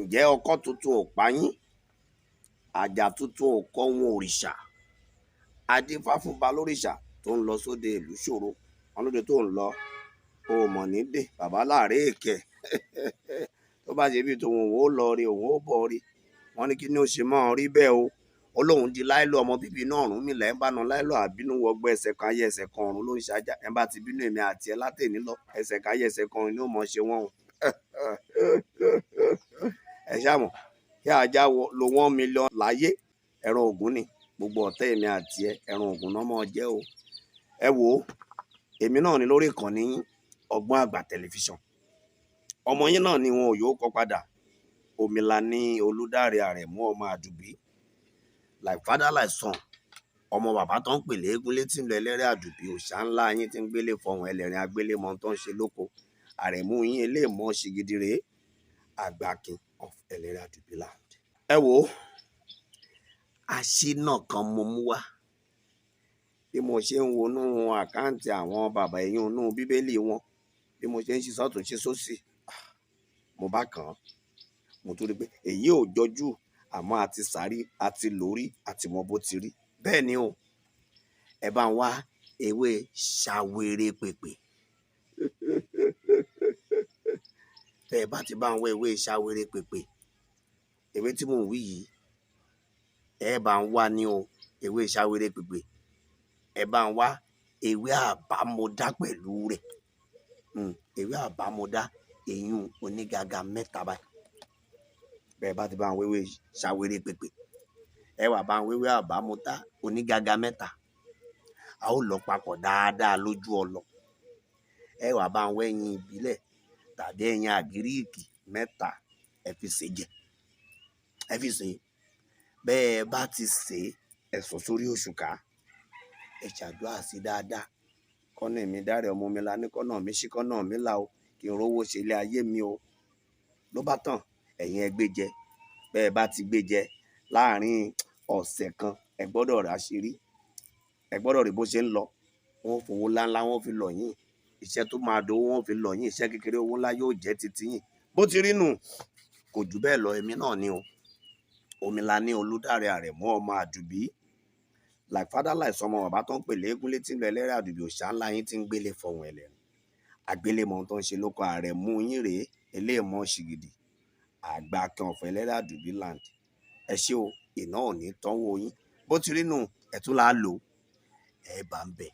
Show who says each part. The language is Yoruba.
Speaker 1: Ǹjẹ́ ọkọ́ tuntun ò pa yín, àjà tuntun ò kọ́ wọn òrìṣà. Adífá fún Balórìṣà tó ń lọ sóde ìlú ṣòro. Wọn lóde tó ń lọ, o mọ̀ ní dé, bàbá láàrin èkè. Tó bá ṣe bíi tòun, òun ó lọ rí, òun ó bọ̀ rí. Wọ́n ní kí ni ó ṣe máa rí bẹ́ẹ̀ o. Ó lóun di láìlọ ọmọ bíbí inú ọ̀run mi lẹ́ ń bá nu láìlọ àbínú wọgbọ́ ẹsẹ̀ kan ayé ẹsẹ̀ kan ọ̀run ló ń ṣajá. Ẹ bá ti bínú èmi àti ẹ látẹ̀ní lọ, ẹsẹ̀ kan ayé ẹsẹ̀ kan ọ̀run ni ó mọ̀ ṣe wọ́n o. Ẹ ṣáà mọ̀ kí ajá lo 1 million láyé, ẹran Ògún ni. Gbogbo ọ̀tá èmi àti ẹ, ẹran Ògún náà mọ̀ jẹ́ o. Ẹ wò ó, èmi náà ni lórí ìkànnì yín, Ọgbọ́n Àgbà Tẹlifíṣàn. Ọmọ yín náà ni wọn ò yóò kọ padà. Omilani Olùdarí Àrẹ̀mú ọmọ Àdùbí. Like father like son. Ọmọ bàbá tó ń pè léégún létí ń lọ ẹlẹ́rìí Àdùbí, òòṣà ńlá yín tí ń gbélé fọhùn ẹlẹ́rìn agbélémọ tó ń ṣe lóko. Àrẹ̀mú yín eléèmọ̀ ṣìgìdì rèé. Àgbàkin of Ẹlẹ́rìí Àdùbí land. Ẹ wò ó, àṣínà kan mo mú wá. Bí mo ṣe ń wọnú àkáǹtì àwọn bàbá ẹ̀yìn inú Bíbélì wọn, bí mo ṣe ń ṣí sọ́tùn ṣí sósì, mo bá kàn án. Mo tún rí pé èyí ò jọjú, àmọ́ a ti sáré, a ti lórí, a ti mọ bó ti rí. Bẹ́ẹ̀ ni o. Ẹ bá ń wá ewé ṣàwérè pèpè. Tẹ́ ẹ bá ti bá ń wá ewé ṣàwérè pèpè, ewé tí mò ń wí yìí, ẹ bá ń wá ní o, ewé ṣàwérè pèpè. Ẹ bá ń wá ewé àbámọdá pẹ̀lú rẹ̀. Ewé àbámọdá, èyún onígaga mẹ́ta báyìí. Bẹ́ẹ̀ bá ti bá ń wá ewé ṣàwérè pèpè, ẹ wá bá ń wá ewé àbámọdá onígaga mẹ́ta. A ó lọ papọ̀ dáadáa lójú ọlọ. Ẹ wá bá ń wá ẹyin ìbílẹ̀ tàbí ẹyin àgíríìkì mẹ́ta, ẹ fi sè jẹ. Ẹ fi sè. Bẹ́ẹ̀ bá ti sè, ẹ sọ sórí òṣùká. Ẹ ṣàdúrà sí dáadáa. Kọ́nà mi dáre ọmọ mi la ní kọ́nà mi ṣí kọ́nà mi là o. Kí n rówó ṣe ilé ayé mi o. Ló bá tán, ẹ̀yin ẹ gbé jẹ. Bẹ́ẹ̀ bá ti gbé jẹ láàárín ọ̀sẹ̀ kan, ẹ gbọ́dọ̀ rà ṣírí. Ẹ gbọ́dọ̀ rí bó ṣe ń lọ. Wọ́n ó fowó ńláńlá wọ́n fi lọ̀ yín. Iṣẹ́ tó máa dowó wọ́n fi lọ̀ yín. Iṣẹ́ kékeré owó ńlá yóò jẹ́ titi yín. Bó ti rí nù, kò jù bẹ́ẹ̀ lọ, èmi náà ni o. Omilani Olùdarí Àrẹ̀mú ọmọ Àdùbí. Like father like son, ọmọ bàbá tó ń pè léégún létí ń lọ ẹlẹ́rìí Àdùbí, òòṣà ńlá yín tí ń gbélé fọhùn ẹlẹ́rìn. Àgbélémọ tó ń ṣe lóko Àrẹ̀mú yín rèé, eléèmọ̀ ṣìgìdì. Àgbàkin of Ẹlẹ́rìí Àdùbí land. Ẹ ṣé o, iná ò ní tánwó yín. Bó ti rí nù, ẹ tún là á lò. Ẹ bá ń bẹ̀.